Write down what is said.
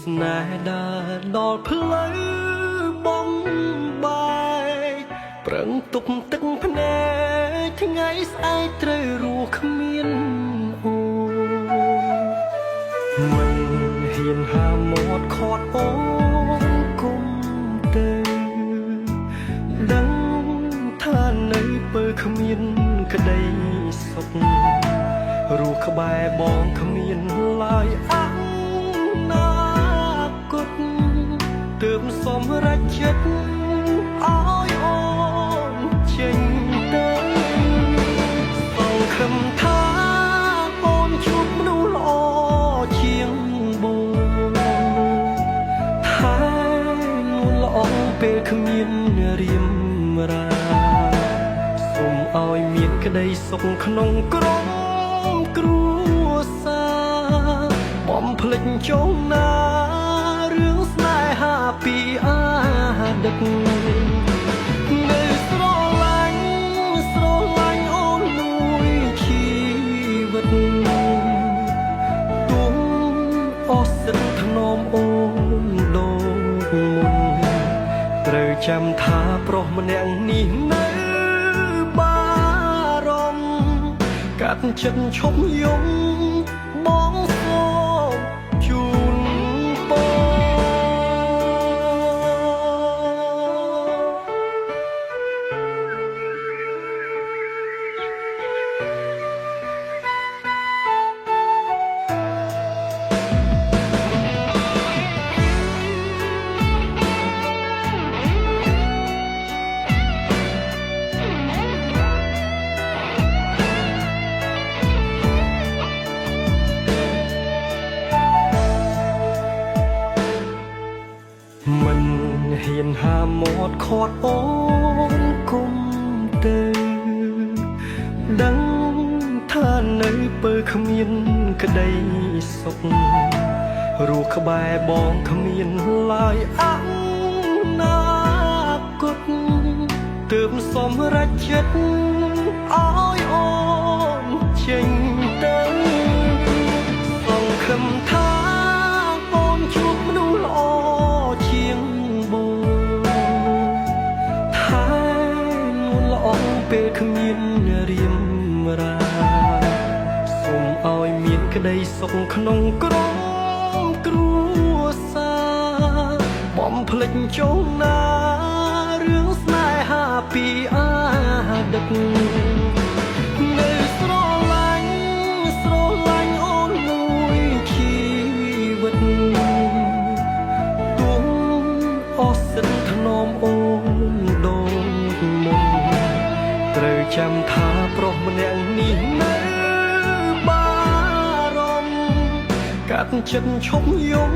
ស្នេហ៍ដើរដល់ផ្លូវបំបែកប្រឹងទប់ទឹកភ្នែកថ្ងៃស្អែកត្រូវរស់គ្មានអូនមិនហ៊ានហាមាត់ខាត់អូនគុំទៅដឹងថានៅពើគ្មានក្តីសុខរស់ក្បែរបងគ្មានឡើយអនាគតទើបសម្រេចចិត្តឲ្យអូនចេញទៅសង្ឃឹមថាអូនជួបមនុស្សល្អជាងបងថែនួនល្អពេលគ្មានរៀមរាសូមឲ្យមានក្តីសុខក្នុងក្រុមគ្រួសារបំភ្លេចចងណារឿងស្នេហាពីអតីតនៅស្រឡាញ់ស្រឡាញ់អូនមួយជីវិតទោះអស់សិទ្ធថ្នមអូនដូចមុនត្រូវចាំថាប្រុសម្នាក់នេះនៅបារម្ភកាត់ចិត្តឈប់យំបងសូមជូនពរ មិនហ៊ានហាមាត់ខាត់អូនគុំទៅដឹងថានៅពើគ្មានក្តីសុខរស់ក្បែរបងគ្មានឡើយអនាគតទើបសម្រេចចិត្តឲ្យអូនចេញទៅសង្ឃឹមថាអូនជួបមនុស្សល្អជាងបងថែនួនល្អពេលគ្មានរៀមរាសូមឲ្យមានក្តីសុខក្នុងក្រុមគ្រួសារបំភ្លេចចងណារឿងស្នេហាពីអតីតនៅស្រឡាញ់ស្រឡាញ់អូនមួយជីវិតទោះអស់សិទ្ធថ្នមអូនដូចមុនត្រូវចាំថាប្រុសម្នាក់នេះនៅបារម្ភកាត់ចិត្តឈប់យំ